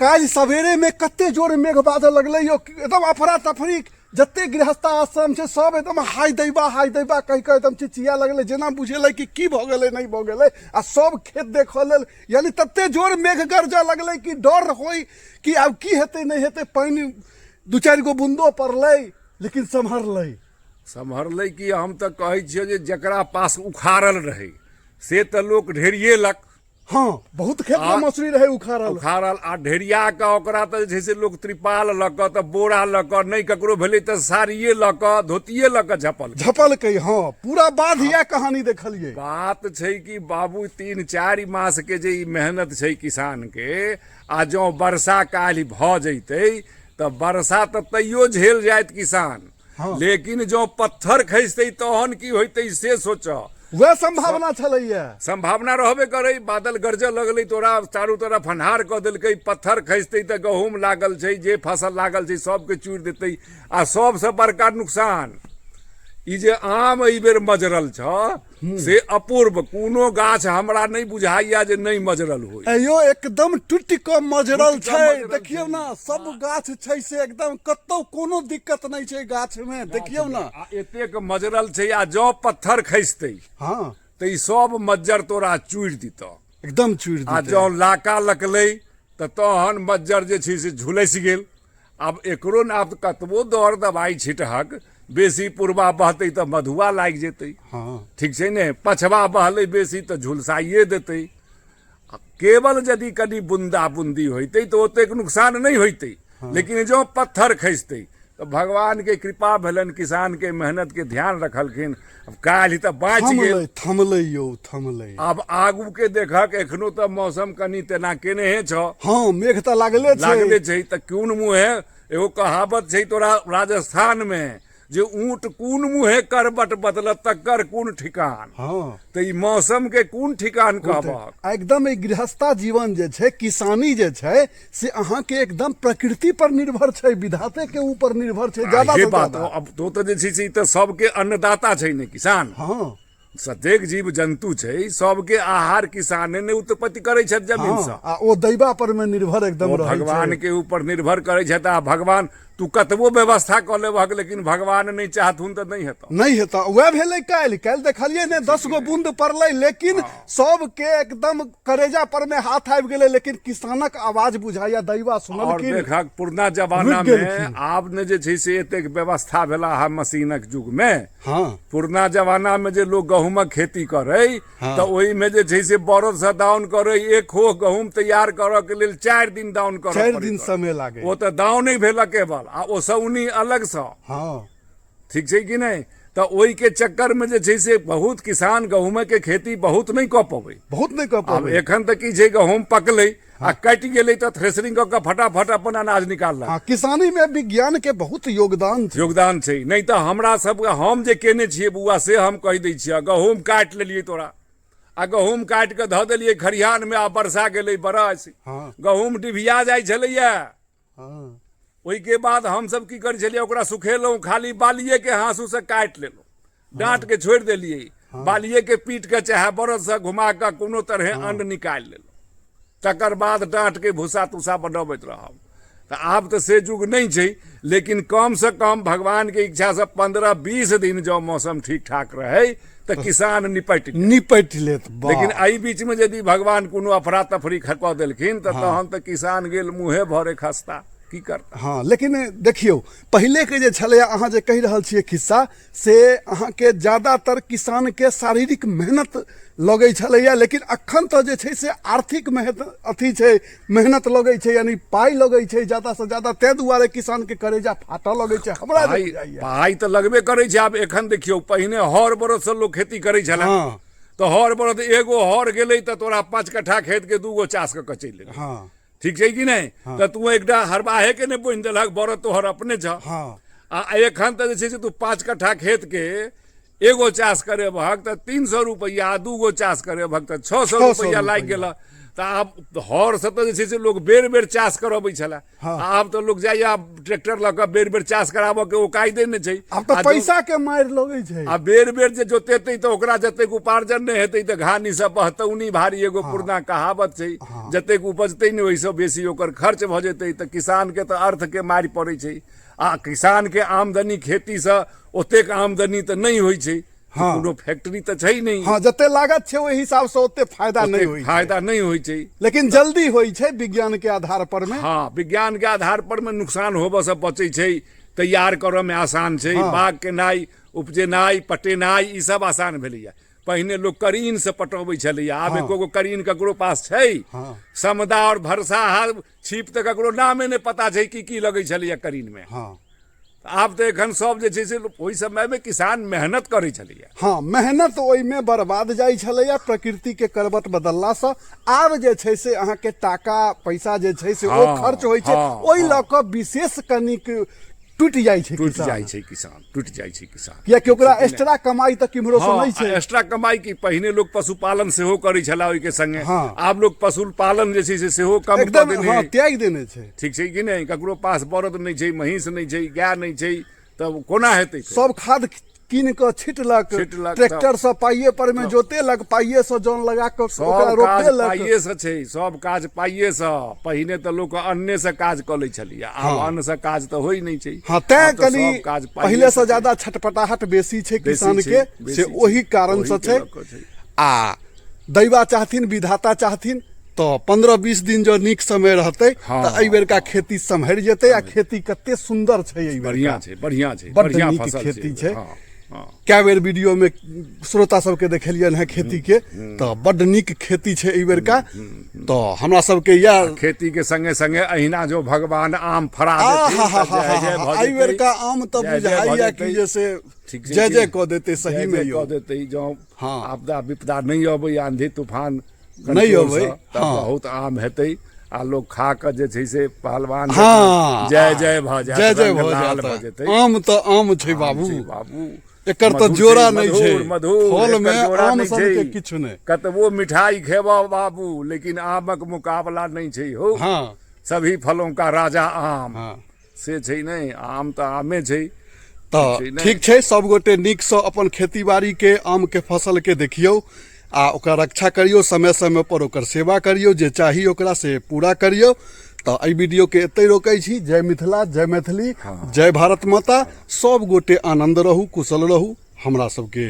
काल्हि सवेरेमे कते जोर मेघ बाजऽ लगलै यौ, एकदम अफरा तफरी, जते गृहस्थ आश्रम छै सब एकदम हाय दैबा हाय दैबा कहि कऽ एकदम चिचिया लगलै, जेना बुझेलै कि की भऽ गेलै नहि भऽ गेलै। आ सब खेत देखऽ लेल यानी तते जोर मेघ गरजऽ लगलै कि डर होइ कि आब की हेतै नहि हेतै। पानि दू चारि गो बून्दो पड़लै लेकिन सम्हरलै। सम्हरलै कि हम तऽ कहै छियै जे जकरा पास उखाड़ल रहै से तऽ लोक ढेरिएलक। हँ, बहुत खेत में मसूरी रहे उखाड़ल। उखाड़ल आ ढेरिया कऽ ओकरा तऽ जे छै से लोक त्रिपाल लऽ कऽ तऽ बोरा लऽ कऽ, नहि ककरो भेलै तऽ साड़िए लऽ कऽ धोतिए लऽ कऽ झपल झपलकै। हँ, पूरा बाध इएह कहानी देखलियै। बात छै कि बाबू 3-4 मास के जे ई मेहनत छै किसान के, आ जँ वर्षा काल्हि भऽ जैतै तऽ वर्षा तऽ तैयो झेल जाइत किसान। लेकिन जँ पत्थर खसितै तहन की होइतै से सोचऽ। वएह संभावना छलैया। संभावना रहबे करै। बादल गरजऽ लगलै, तोरा चारू तरफ अन्हार कऽ देलकै, पत्थर खसितै तऽ गहूम लागल छै, जे फसल लागल छै सबके चूरि देतै। आ सबसँ बड़का नुकसान ई जे आम एहि बेर मजरल छ से अपूर्व, कोनो गाछ हमरा नहि बुझाइया जे नहि मजरल होइ। अयो एकदम टूटि कऽ मजरल टूटि कऽ छै। मजरल देखियौ छै। ने, सब गाछ छै से एकदम कतौ कोनो दिक्कत नहि छै गाछ मे, देखियौ ने। आ एतेक मजरल छै आ जँ पत्थर खसितै तऽ ई सब मज्जर तोरा चूरि दितऽ, एकदम चूरि आ दितै। जँ लाका लकलै तऽ तहन मज्जर जे छै से झुलसि गेल। आब एकरो ने आब कतबो दर दबाइ छिटहक, बेसी पुरबा बहतै तऽ मधुआ लागि जेतै। ठीक छै ने? पछबा बहलै बेसी तऽ झुलसाइए देतै। आ केवल यदि कनि बूंदा बूंदी होइतै तऽ ओतेक नुकसान नहि होइतै। लेकिन जँ पत्थर खसितै तऽ भगवान के कृपा भेलनि, किसान के मेहनत के ध्यान रखलखिन, आब काल्हि तऽ बाँचि गेल। थमलै, थमलै यौ, थमलै। आब आगू के देखक, एखनो तऽ मौसम कनि तेना केनेहे छौ। हँ, मेघ तऽ लागले छै। लागले छै तऽ कोन मुँहे, एगो कहावत छै तोरा राजस्थान मे जे ऊँट कोन मुँहे करबट बदलत तकर कोन ठिकान। तऽ ई मौसम के कोन ठिकान कहबहक? आ एकदम ई गृहस्था जीवन जे छै, किसानी जे छै से अहाँके एकदम प्रकृति पर निर्भर छै, विधाते के ऊपर निर्भर छै ज्यादा से से बात ज्यादा। अब तो तऽ जे छै से ई तऽ सबके अन्नदाता छै ने किसान। जतेक जीव जन्तु छै सबके आहार किसाने ने उत्पत्ति करै छथि जमीन सँ। आ ओ दैबा पर में निर्भर एकदम ओ रहै छै। भगवान के ऊपर निर्भर करै छथि। आ भगवान तू कतबो व्यवस्था कऽ लेबहक लेकिन भगवान नहि चाहथुन तऽ नहि हेतौ। नहि हेतौ। वएह भेलै काल्हि, काल्हि देखलियै ने 10 गो बूंद पड़लै लेकिन सबके एकदम करेजा पर में हाथ आबि गेलै, लेकिन किसानक आवाज बुझाइया दैवा और सुनलखिन। देखक पुरना जमाना रुकि में गेलखिन। आब ने जे छै से एतेक व्यवस्था भेला हा मशीनक युग में। पुरना जमाना में जे लोग गहूमक खेती करै तऽ ओहिमे जे छै से बरदसँ दाउन करै, एक खोह गहूम तैयार करऽ के लेल 4 दिन दाउन करऽ 4 पड़ैत दिन रहै। समय लागै। ओ तऽ दाउन नहि भेल केवल, आ ओसौनी अलगसँ। ठीक छै कि नहि? तऽ ओहिके चक्करमे जे छै से बहुत किसान गहूमके खेती बहुत नहि कऽ पबै। बहुत नहि कऽ आब पबै। एखन तऽ की छै, गहूम पकलै आ कटि गेलै तऽ थ्रेसरिंग कऽ कऽ फटाफट अपन अनाज निकाललक। हँ, किसानी में विज्ञान के बहुत योगदान छै। योगदान छै। नहि तऽ हमरा सबके, हम जे केने छियै बौआ से हम कहि दै छियै। गहूम काटि लेलियै तोरा आ गहूम काटि कऽ धऽ देलियै खरिहानमे आ वर्षा गेलै बरस, गहूम डिभिया जाइ छलैया। ओहिके बाद हमसब की करै छलियै, ओकरा सुखेलहुँ, खाली बालिएके हाँसूसँ काटि लेलहुँ, डाँटके छोड़ि देलियै, बालिएके पीट कऽ चाहे बरदसँ घुमा कऽ कोनो तरहे अन्न निकालि लेलहुँ, तकर बाद डाँटके भूसा तूसा बनबैत रहब। तऽ आब तऽ से युग नहि छै, लेकिन कमसँ कम भगवानके इच्छासँ 15-20 दिन जँ मौसम ठीक ठाक रहै तऽ किसान निपटि गेल। निपटि लेत, वाह। लेकिन एहि बीचमे यदि भगवान कोनो अफरा तफरी कऽ देलखिन तऽ तहन तऽ किसान गेल मुँहे भरे खस्ता, की करता। हँ, लेकिन देखियौ पहिलेके जे छलैए, अहाँ जे कहि रहल छियै खिस्सा, से अहाँके ज्यादातर किसानके शारीरिक मेहनत लगै छलैए, लेकिन अखन तऽ जे छै से आर्थिक मेहनत अथी छै, मेहनत लगै छै, यानी पाइ लगै छै ज्यादासँ ज्यादा, ताहि दुआरे किसानके करेजा फाटऽ लगै छै। हमरा जे बुझाइए पाइ तऽ लगबे करै छै। आब एखन देखियौ, पहिने हर बरदसँ लोक खेती करै छलै। तऽ हर बरद, एगो हर गेलै तऽ तोरा 5 कट्ठा खेतके 2 गो चास कऽ कऽ चलि एलै। ठीक छै कि नहि? तऽ तू एकटा हरबाहे के नहि बोनि देलहक, बरद तोहर अपने छह। आ एखन तऽ जे छै से तू 5 कट्ठा खेत के एगो चास करेबहक तऽ 300 रुपैआ, 2 गो चास करेबहक तऽ 600 600 रुपैआ लागि रुपैआ। गेल। तऽ आब हरसँ तऽ जे छै से लोक बेर बेर चास करबै छलए। आब तऽ लोक जाइए ट्रैक्टर लऽ कऽ बेर बेर चास कराबऽ के ओ कायदे नहि छै। आब तऽ पैसा के मारि लगै छै। आ बेर बेर जे जोतेतै तऽ ओकरा जतेक उपार्जन नहि हेतै तऽ घानीसँ बहतौनी भारी, एगो पुरना कहावत छै। जतेक उपजतै नहि ओहिसँ बेसी ओकर खर्च भऽ जेतै। तऽ किसानके तऽ अर्थके मारि पड़ै छै, आ किसानके आमदनी खेतीसँ ओतेक आमदनी तऽ नहि होइ छै। कोनो फैक्ट्री तऽ छै नहि। हँ, जते लागत छै ओहि हिसाब से ओते फायदा नहि होइ, फायदा नहि होइ छै, लेकिन जल्दी होइ छै विज्ञान के आधार पर में। हँ, विज्ञान के आधार पर में नुकसान होबऽ से बचै छै, तैयार करऽ में आसान छै। बाग केनाइ, उपजेनाइ, पटेनाइ, ई सब आसान भेलैया। पहिने लोक करीन से पटबै छलैया, आब एको गो करीन ककरो पास छै? समदा और भरसा छिप तऽ ककरो नामे नहि पता छै कि की लगै छलैया करीन में। आब तऽ एखन सब जे छै से ओहि समयमे किसान मेहनत करै छलैया। हँ, मेहनत ओहिमे बर्बाद जाइ छलैया प्रकृतिके करवट बदललासँ। आब जे छै से अहाँके टाका पैसा जे छै से ओ खर्च होइ छै, ओहि लऽ कऽ विशेष कनिक टूटि जाइ छै। टूटि जाइ छै किसान, टूटि जाइ छै किसान, कियाकि ओकरा एक्स्ट्रा कमाई तऽ किम्हरो से नहि छै। एक्स्ट्रा कमाई की, पहिने लोक पशुपालन सेहो करै छला ओहिके संगे। आब लोक पशुपालन जे छै से सेहो कम कऽ देने, त्यागि देने छै। ठीक छै कि नहि? ककरो पास बरद नहि छै, महींस नहि छै, गाय नहि छै, तब कोना हेतै? सब खाद कीन कऽ छिटलक, ट्रैक्टर से पाइये पर में जोतेलक, पाइये से जन लगा कऽ ओकरा रोपेलक। पाइये से छै सब काज, पाइये से। पहिने तऽ लोक अन्ने से काज कऽ लै छलैया, आब अन्न से काज तऽ होइ नहि छै। हँ, तैं कनि काज पहिले से ज्यादा छटपटाहट बेसी छै किसान के, से ओहि कारण से छै। आ दैवा चाहथिन, विधाता चाहथिन तऽ 15-20 दिन जँ नीक समय रहतै तऽ एहि बेरका खेती सम्हरि जेतै। आ खेती कते सुन्दर छै एहि बेर! बढ़िआँ छै, बढ़िआँ छै, बड्ड नीक खेती छै। कए बेर वीडियोमे श्रोता सबके देखेलियनि हेँ खेतीके, तऽ बड्ड नीक खेती छै एहि बेरका। तऽ हमरा सबके इएह खेती के संगे संगे अहिना जो भगवान आम फड़ा एहि बेरका आम तऽ बुझाइया कि जे से जय जय कऽ देतै, सहीमे कऽ देतै जँ आपदा विपदा नहि अबै, आंधी तूफान नहि अबै, तऽ बहुत आम हेतै आ लोक खा कऽ जे छै से पहलवान जय जय भऽ जायत, जय जय भऽ जेतै। आम तऽ आम छै बाबू, बाबू एकर तऽ जोड़ा नहि छै, मधुर फल मे आम सबके किछु नहि। कतबो मिठाई खेबऽ बाबू, लेकिन आमक मुकाबला नहि छै हो। सभी फलों का राजा आम, से छै नहि, आम तऽ आमे छै। तऽ ठीक छै, सबगोटे नीकसँ अपन खेती बाड़ीके, आमके फसलके देखियौ आ ओकरा रक्षा करियौ, समय समय पर ओकर सेवा करियौ, जे चाही ओकरा से पूरा करियौ। तऽ एहि वीडियोके एतहि रोकै छी। जय मिथिला, जय मैथिली, जय भारत माता। सब गोटे आनन्द रहू, कुशल रहू। हमरा सबके